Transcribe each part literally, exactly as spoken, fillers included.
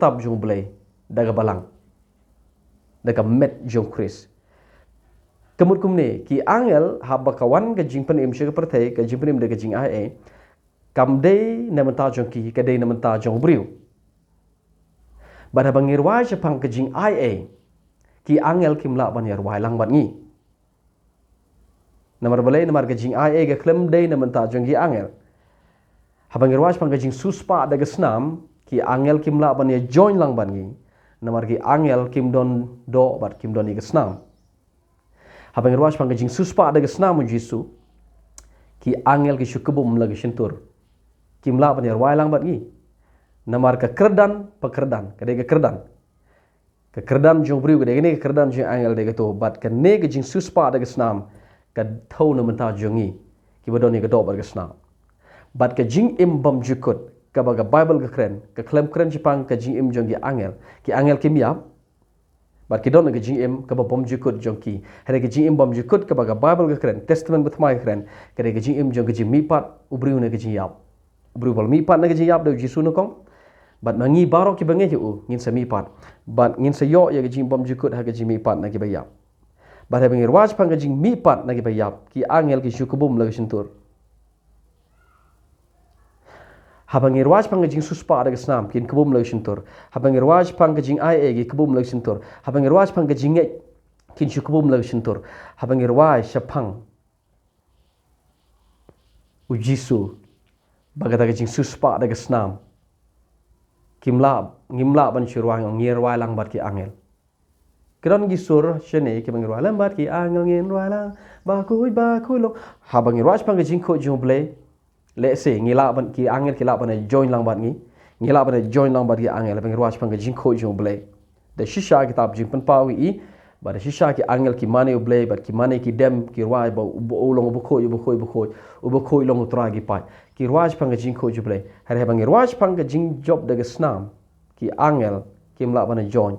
tap jong Blei da ka balang, da ka met jong Khrist. Ka mut kumne, ki angel, haba ka wan ka jingpynim sha ka pyrthei, ka jingpynim da ka jingai ei, kam dei na bynta jong ki, ka dei na bynta jong u briew. Bad haba ngi rwai shaphang ka jingai ei, ki angel kim lah ban ïa rwai lang bad ngi. Namar balei? Namar ka jingai ei ka khlem dei na bynta jong ki angel. Haba ngi rwai shaphang ka jingsiewspah da ka snam, ki angel kim lah ban ïa join lang bad ngi. Namar ki angel kim don doh bad kim don ïa ka snam. Haba ngi rwai shaphang ka jingsiewspah da ka snam u Jisu, ki angel ki shu kbum la ka shyntur. Kim lah ban ïa rwai lang bad ngi. Namar ka kyrdan, pa kyrdan, ka dei ka kyrdan. Ka kyrdan jong u briew ka dei kane, ka kyrdan jong angel dei kato, bad kane ka jingsiewspah da ka snam, ka thew na bynta jong ngi, kiba don ïa ka doh bad ka snam. Bad ka jingim bymjukut, kaba ka Baibl ka kren, ka khlem kren shaphang ka jingim jong ki angel. Ki angel kim ïap, bad ki don ka jingim kaba bymjukut jong ki. Hynrei ka jingim bymjukut kaba ka Baibl ka kren, Testament Bathymmai ka kren, ka dei ka jingim jong ka jingmihpat u briew na ka jingïap. U briew ba la mihpat na ka jingïap da u Jisu nyngkong. Bad ma ngi baroh kiba ngeit ïa u, ngin sa mihpat. Bad ngin sa ïoh ïa ka jingbymjukut ha ka jingmihpat na kiba ïap. Bad haba ngi rwai shaphang ka jingmihpat na kiba ïap, ki angel ki shu kbum la ka shyntur. Haba ngi rwai shaphang ka jingsiewspah da ka snam, kin kbum la ka shyntur. Haba ngi rwai shaphang ka jingai ei, ki kbum la ka shyntur. Haba ngi rwai shaphang ka jingngeit, kin shu kbum la ka shyntur. Haba ngi rwai shaphang u Jisu, ba kata ka jingsiewspah da ka snam, kim lah, ngim lah ban shu rwai, ngi rwai lang bad ki angel. Ki don ki sur shane kiba ngi rwai lang bad ki angel, ngin rwai lang bakhuid bakhuid long. Haba ngi rwai shaphang ka jingkhuid jong u Blei, lehse ngi lah ban, ki angel ki lah ban join lang bad ngi. Ngi lah ban join lang bad ki angel haba ngi rwai shaphang ka jingkhuid jong u Blei. Da shisha kitab Jingpynpaw i, ba da shisha ki angel ki mane u Blei, bad ki mane ki dem, ki rwai ba u, u long uba khuid, uba khuid, uba khuid, uba khuid long u Trai ki paid. Ki rwai shaphang ka jingkhuid jong u Blei. Hynrei haba ngi rwai shaphang ka jingjop da ka snam, ki angel kim lah ban join.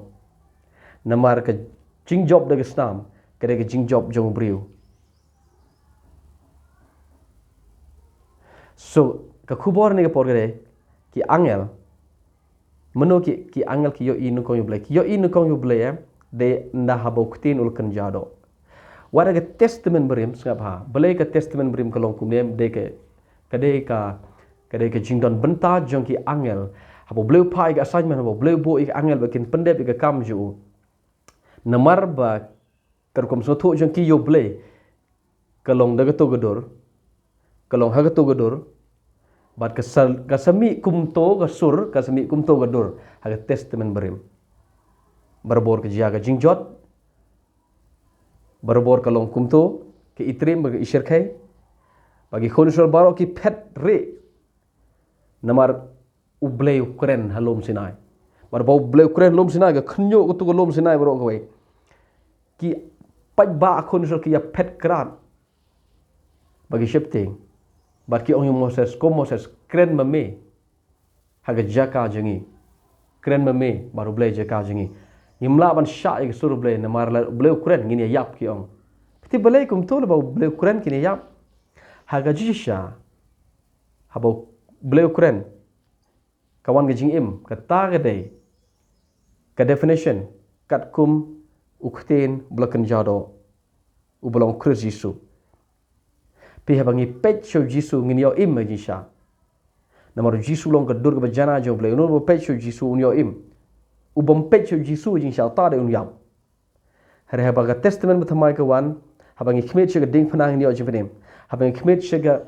Namar ka jingjop da ka snam, ka dei ka jingjop jong u briew. So, ka khubor ne ka por ka dei, ki angel, mano ki, ki angel ki ïohi nyngkong ïa u Blei. Ki ïohi nyngkong ïa u Blei, eh, dei ynda haba u ktien u la kynja doh. Wat ha ka Testament Barim, sngap ha. Balei ka Testament Barim ka long kumne, dei ka, ka dei ka, ka dei ka jingdon bynta jong ki angel. Haba u Blei u phah ïa ka assignment, haba u Blei u buh ïa ki angel ba kin pyndep ïa ka kam jong u. Namar ba ka rukom sngewthuh jong ki ïa u Blei ka long da kato ka dur, ka long ha kato ka dur, bad ka sa, ka sa mih kumto ka sur, ka sa mih kumto ka dur ha ka Testament Barim. Barabor ka jia ka jingjot, barabor ka long kumto ka itriem bad ka ishyrkhei, ba ki khun Israel baroh ki phet rieh. Namar u Blei u kren ha lum Sinai. Bad ba u Blei u kren lum Sinai, ka khynñiuh kato ka lum Sinai baroh kawei, ki paidbah khun Israel ki ïa phet krad, ba ki sheptieng. Bad ki ong ïa u Moses, ko Moses, kren ma me ha ka jaka jong ngi. Kren ma me bad u Blei jaka jong ngi. Ngim lah ban shah ïa ka sur u Blei, namar lada u Blei u kren ngin ïa ïap, ki ong. Phi tip balei kumto? Lada ba u Blei u kren kin ïa ïap. Ha ka jingshisha, haba u Blei u kren, ka wan ka jingim, kata ka dei ka definition katkum u ktien ba la kynja doh, uba long Khrist Jisu. Phi, haba ngi peit sha u Jisu ngin ïoh im ha jingshisha. Namar u Jisu u long ka dur kaba janai jong u Blei. Uno uba peit sha u Jisu un ïoh im. U bym peit sha u Jisu ha jingshisha, uta dei un ïap. Hynrei haba ka Testament Bathymmai ka wan, haba ngi khmih sha ka diengphna ngin ïoh jingpynim. Haba ngi khmih sha ka,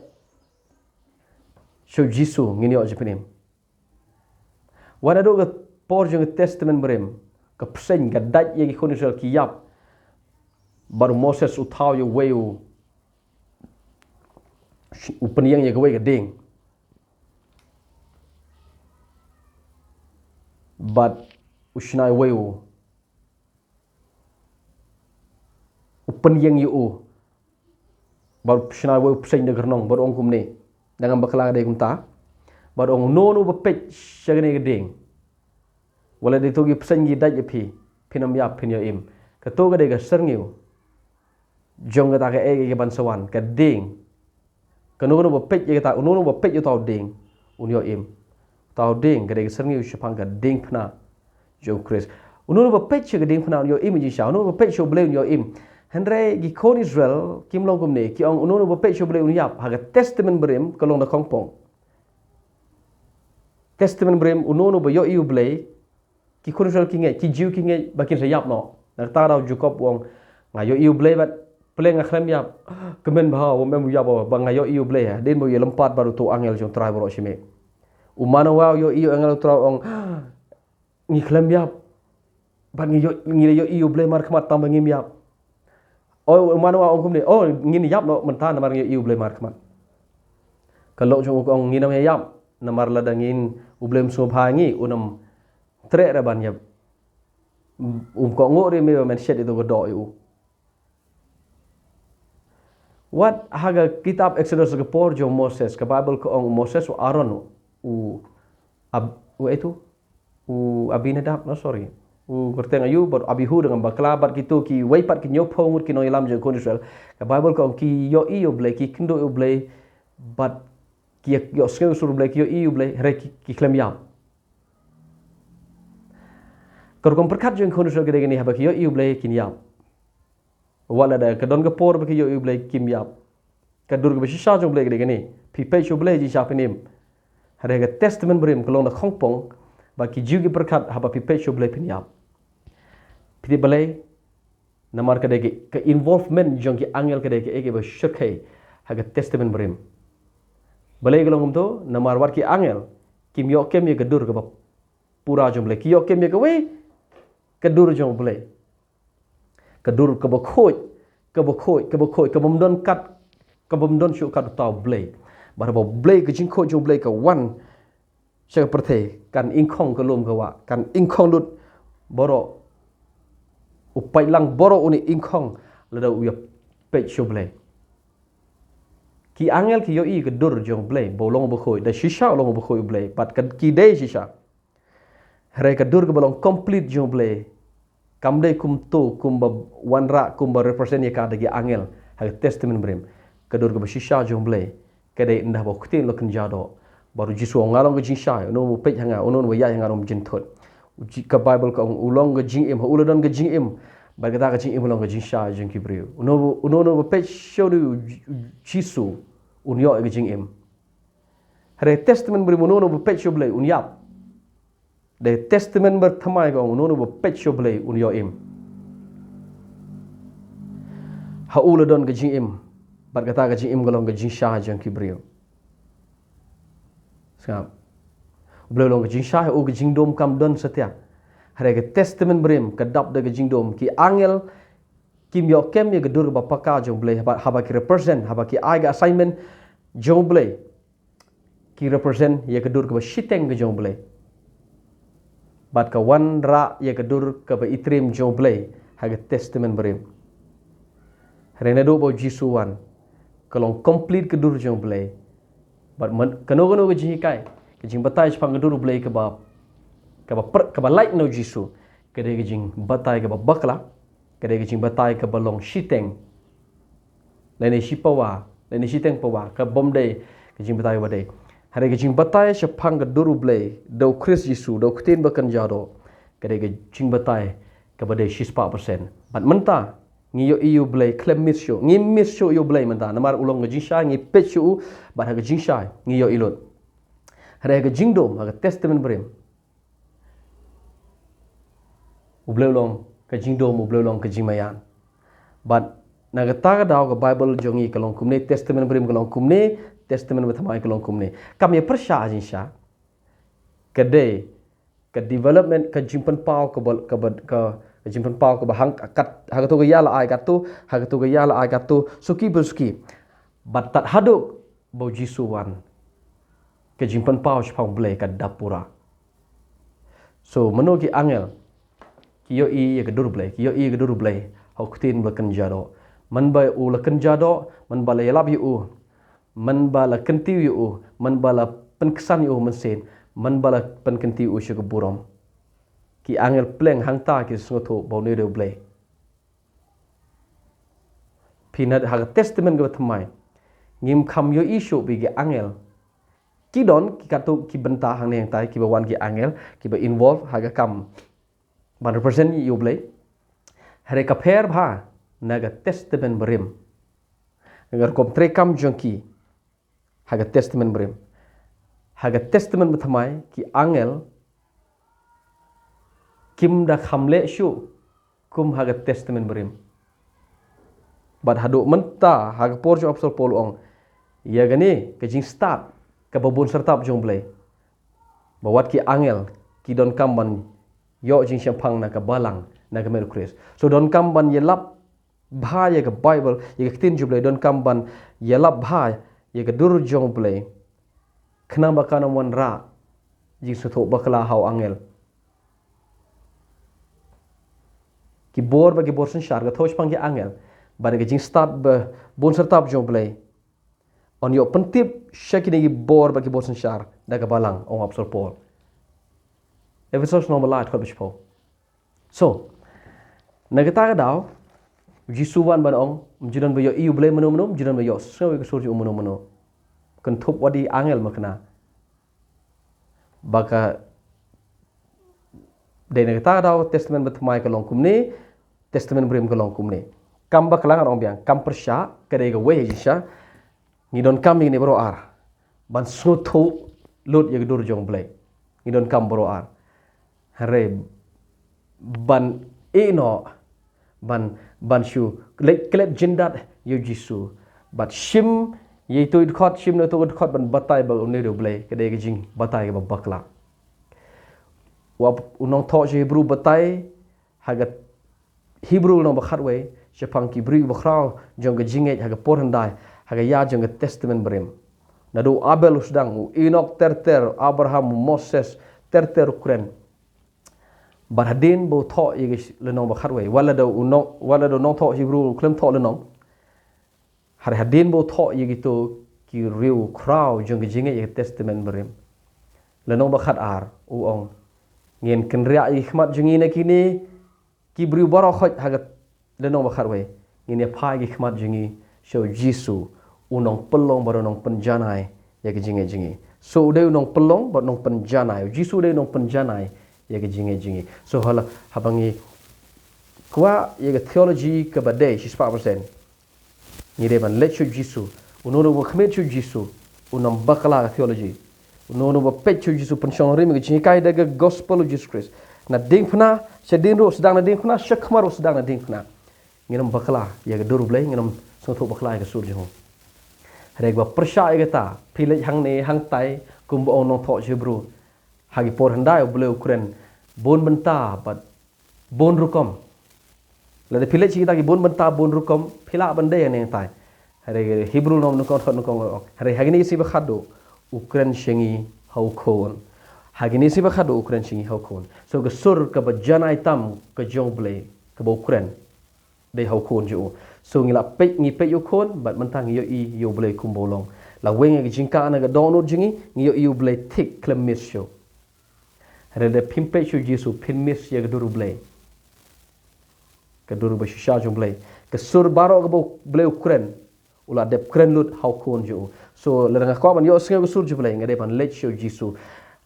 sha u Jisu ngin ïoh jingpynim. Wat naduh ka por jong ka Testament Barim, ka bseiñ ka dait ïa ki khun Israel, ki ïap. Bad u Moses u thaw ïa uwei u, u pynïeng ïa kawei ka dieng. Bad u shna uwei u, u pynïeng ïa u. Bad u shna uwei u bseiñ da ka rnong, bad u ong kumne. Da ngam bakla ka dei kumta. Bad u ong, uno uno uba peit sha kane ka dieng, wat la dei to ki bseiñ ki dait ïa phi, phin ym ïap, phin ïoh im. Kato ka dei ka syrngiew jong kata kaei kaei kaban sa wan, ka dieng. Kano kano ba peit ïa kata, uno uno ba peit ïa uta u dieng, un ïoh im. Uta u dieng ka dei ka syrngiew shaphang ka diengphna jong u Khrist. Uno uno ba peit sha ka diengphna un ïoh im ïa ka jingshisha. Uno uno ba peit sha u Blei un ïoh im. Hynrei ki khun Israel kim long kumne, ki ong uno uno ba peit sha u Blei un ïap. Ha ka Testament Barim ka long da khongpong. Testament Barim, uno uno ba ïohi u Blei, ki khun Israel ki ngeit, ki Jiw ki ngeit ba kin sa ïap noh. Na kata ka daw Jakob u ong, nga ïohi u Blei bad pleng nga khlem ïap. Kmen bha u mem u ïap ba nga ïohi u Blei, hadien ba u ïalympat bad uto u angel jong u Trai baroh shimiet. U Manoa u ïohi u angel u Trai u ong, ngi khlem ïap. Bad ngi ïoh, ngi la ïohi u Blei markhmat tang ba ngim ïap. O, u Manoa u ong kumne, o, ngin ïap noh mynta namar ngi ïohi u Blei markhmat. Ka lok jong u ka ong ngin ym ïap namar lada ngin, u Blei um sngewbha ïa ngi, un ym treh ruh ban ïap. Um kohnguh ruh ïa me ba men shet ïa uto ka doh ïa u. Wat ha ka kitab Exodus ka por jong u Moses, ka Bible ka ong u Moses, u Aaron, u Ab, u, eh, tu, u Abinadab, no, sorry. U kyrteng aïu, bad Abihu da u bakla, bad kito kiwei pat ki hynñiewphew ngut ki nongïalam jong ki khun Israel. Ka Bible ka ong ki ïohi ïa u Blei, ki kynduh ïa u Blei, bad ki ïohsngew ïa u sur u Blei, ki ïohi ïa u Blei, hynrei ki, ki khlem ïap. Ka rukom pyrkhat jong ki khun Israel ka dei kane, haba ki ïohi ïa u Blei kin ïap. Wat lada ka don ka por ba ki ïohi ïa u Blei kim ïap. Ka dur kaba shisha jong u Blei ka dei kane. Phi peit sha u Blei jingshisha phin im. Hynrei ka Testament Barim ka long da khongpong, ba ki Jiw ki pyrkhat haba phi peit sha u Blei phin ïap. Phi tip balei? Namar ka dei ka, ka involvement jong ki angel ka dei kaei kaba shyrkhei ha ka Testament Barim. Balei ka long kumto? Namar wat ki angel kim ïoh kem ïa ka dur kaba pura jong u Blei. Ki ïoh kem ïa kawei ka dur jong u Blei. Ka dur kaba khuid, kaba khuid, kaba khuid, kabym don kat, kabym don shuh kat uta u Blei. Bad haba u Blei, ka jingkhuid jong u Blei ka wan sha ka pyrthei, kan ingkhong ka lum ka wah, kan ingkhong lut baroh, u paitlang baroh une ingkhong lada u ïa peit sha u Blei. Ki angel ki ïohi ka dur jong u Blei, ba u long uba khuid, da shisha u long uba khuid u Blei, bad ka, ki dei shisha. Hynrei ka dur kaba long complete jong u Blei kam dei kumto, kumba wanrah, kumba represent ïa ka da ki angel ha ka Testament Barim. Ka dur kaba shisha jong u Blei ka dei ynda ba u ktien u la kynja doh. Bad u Jisu u ong nga long ka jingshai, uno uno uba peit ha nga, uno uno uba ïaid ha nga um jynthut. U Ji-, ka Bible ka ong u long ka jingim, ha u la don ka jingim. Bad kata ka jingim u long ka jingshai jong ki briew. Uno uno uno uba peit sha u Ji-, u Jisu un ïoh ïa ka jingim. Hynrei Testament Barim uno uno uba peit sha u Blei un ïap. Dei Testament Bathymmai ka ong uno uno uba peit sha u Blei un ïoh im. Ha u la don ka jingim, bad kata ka jingim ka long ka jingshai jong ki briew. Sngap. U Blei u long ka jingshai, ha u ka jingdum kam don satia. Hynrei ka Testament Barim ka dap da ka jingdum, ki angel kim ïoh kem ïa ka dur kaba paka jong u Blei, haba, haba ki represent, haba ki ai ka assignment jong u Blei. Ki represent ïa ka dur kaba shiteng ka jong u Blei. Bad ka wanrah ïa ka dur kaba itriem jong u Blei ha ka Testament Barim. Hynrei naduh ba u Jisu u wan, ka long complete ka dur jong u Blei. Bad man, kano kano ka jinghikai, ka jingbatai shaphang ka dur u Blei kaba, kaba per-, kaba lait na u Jisu, ka dei ka jingbatai kaba bakla, ka dei ka jingbatai kaba long shiteng. Lane shi pawa, lane shiteng pawa, ka bym dei ka jingbatai ba dei. Hynrei ka jingbatai shaphang ka dur u Blei da u Khrist Jisu, da u ktien ba kynja doh, ka dei ka jingbatai kaba dei shispah percent. Bad mynta ngi ïohi ïa u Blei khlem miss shuh. Ngi miss shuh ïa u Blei mynta, namar u long ka jingshai, ngi peit shuh u, bad ha ka jingshai ngi ïohi lut. Hynrei ha ka jingdum, ha ka Testament Barim, u Blei u long ka jingdum, u Blei u long ka jingmaïan. Bad na kata ka daw ka Bible jong ngi ka long kumne, Testament Barim ka long kumne, Testament Bathymmai ka long kumne. Kam ïa pyrshah jingshisha. Ka dei ka development, ka jingpynpaw kaba, kaba, ka, ka jingpynpaw kaba hang kat, ha kato ka ïa la ai kato, ha kato ka ïa la ai kato, suki ba suki. Bad tad haduh ba u Jisu wan, ka jingpynpaw shaphang u Blei ka dap pura. So, mano ki angel ki ïohi ïa ka dur u Blei, ki ïohi ïa ka dur u Blei ha u ktien ba kynja doh. Mynba u la kynja doh, mynba la ïalap ïa u, mynba la kyntiew ïa u, mynba la pynksan ïa u mynsiem, mynba la pynkyntiew ïa u sha ka burom, ki angel pleng hangta ki sngewthuh ba une u dei u Blei. Pynban ha ka Testament kaba thymmai, ngim kham ïohi shuh ba ki angel ki don, ki katto ki bynta hangne hangtai, kiba wan ki angel, kiba involve ha ka kam ban represent ïa u Blei. Hynrei ka pher bha na ka Testament Barim. Nga rukom treikam jong ki ha ka Testament Barim. Ha ka Testament Bathymmai ki angel kim da kham leh shuh kum ha ka Testament Barim. Bad haduh mynta ha ka por jong Apostol Paul ong, ïa kane ka jingstad kaba bun syrtap jong u Blei, ba wat ki angel ki donkam ban ïoh jingshemphang na ka balang, na ka met u Khrist. So donkam ban ïalap bha ïa ka Bible, ïa ka ktien jong u Blei, donkam ban ïalap bha ïa ka dur jong u Blei, khnang ba kan ym wanrah jingsngewthuh bakla ha u angel. Ki bor bad ki bor synshar ka thew shaphang ki angel, bad ka jingstad ba bun syrtap jong u Blei yn ïoh pyntip sha kine ki bor bad ki bor synshar da ka balang, ong u Apostol Paul. Ephesos lynnong ba lai, dkhot ba shiphew. So, na kata ka daw, u Jisu u wan ban ong, ym ju don ba ïohi ïa u Blei mano mano, ym ju don ba ïohsngew ïa ka sur jong u mano mano, kynthup wat ïa ki angel makna. Ba ka dei na kata ka daw Testament Bathymmai ka long kumne, Testament Barim ka long kumne. Kam bakla, ngan ong biang, kam pyrshah ka dei kawei ha jingshisha. Ngi donkam ïa kine baroh ar ban sngewthuh lut ïa ka dur jong u Blei. Ngi donkam baroh ar. Hynrei ban ïehnoh, ban, ban shu leit klet jyndat ïa u Jisu, bad shim ïa ito i dkhot, shim na ito i dkhot ban batai ba une u dei u Blei, ka dei ka jingbatai kaba bakla. Wat u nongthoh sha Hebru batai ha ka Hebru lynnong ba khatwei shaphang ki briew bakhraw jong ka jingngeit ha ka por hyndai, ha ka ïa jong ka Testament Barim. Naduh u Abel u sdang, u Enok ter ter, u Abraham, u Moses ter ter u kren. Bad hadien ba u thoh ïa ka lynnong ba khatwei, wat la da u nong, wat la da u nongthoh Hebru u khlem thoh lynnong, hynrei hadien ba u thoh ïa kito ki riew khraw jong ka jingngeit ïa ka Testament Barim, lynnong ba khatar, u ong, ngin kynriah ïa ki khmat jong ngi na kine ki briew baroh khoit, ha ka lynnong ba khatwei, ngin ïa phai ïa ki khmat jong ngi sha u Jisu, u nongpynlong bad u nongpynjanai ïa ka jingngeit jong ngi. So u dei u nongpynlong bad u nongpynjanai. U Jisu u dei u nongpynjanai ïa ka jingngeit jong ngi. So hala, haba ngi kwah ïa ka theology kaba dei shispah percent, ngi dei ban leit sha u Jisu. Uno uno ba khmih sha u Jisu, un ym bakla ka theology. Uno uno ba peit sha u Jisu, pynshong nongrim ïa ka jinghikai da ka gospel u Jisu Khrist, na diengphna sha dienruh, sdang na diengphna, sha khmat ruh sdang na diengphna, ngin ym bakla ïa ka dur u Blei, ngin ym sngewthuh bakla ïa ka sur jong u. Hynrei ba pyrshah ïa kata, phi leit hangne hangtai, kumba ong u nongthoh Hebru, ha ki por hyndai u Blei u kren bun bynta bad bun rukom. Lada phi leit sha kita ki bun bynta bun rukom, phi lah ban dei hangne hangtai. Hynrei Hebru lynnong nyngkong, dkhot nyngkong, hynrei ha kine ki sngi ba khatduh u kren sha ngi ha u Khun. Ha kine ki sngi ba khatduh u kren sha ngi ha u Khun. So ka sur kaba janai tam ka jong u Blei kaba u kren, dei ha u Khun jong u. So ngi la peit, ngi peit ïa u Khun, bad mynta ngi ïohi ïa u Blei kumba u long. Lawei na ka jingkah na ka dohnud jong ngi, ngi ïohi ïa u Blei thik, khlem miss shuh. Hynrei lada phim peit sha u Jisu, phin miss ïa ka dur u Blei. Ka dur ba shisha jong u Blei. Ka sur baroh kaba u Blei u kren, u la dep kren lut ha u Khun jong u. So lada nga kwah ban ïohsngew ka sur jong u Blei, nga dei ban leit sha u Jisu.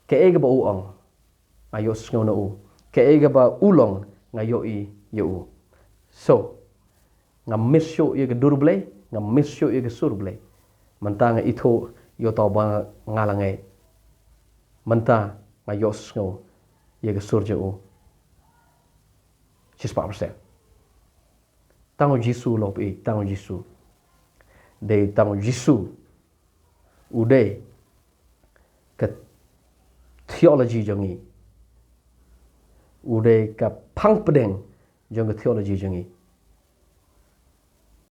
Kaei kaba u ong, nga ïohsngew na u. Kaei kaba u long, nga ïohi ïa u. So ngam miss shuh ïa ka dur u Blei, ngam miss shuh ïa ka sur u Blei. Mynta nga ithuh ïa uta uba nga la ngeit. Mynta nga ïohsngew ïa ka sur jong u shispah percent. Tang u Jisu long phi, tang u Jisu. Dei tang u Jisu u dei ka theology jong ngi. U dei ka phang pdeng jong ka theology jong ngi.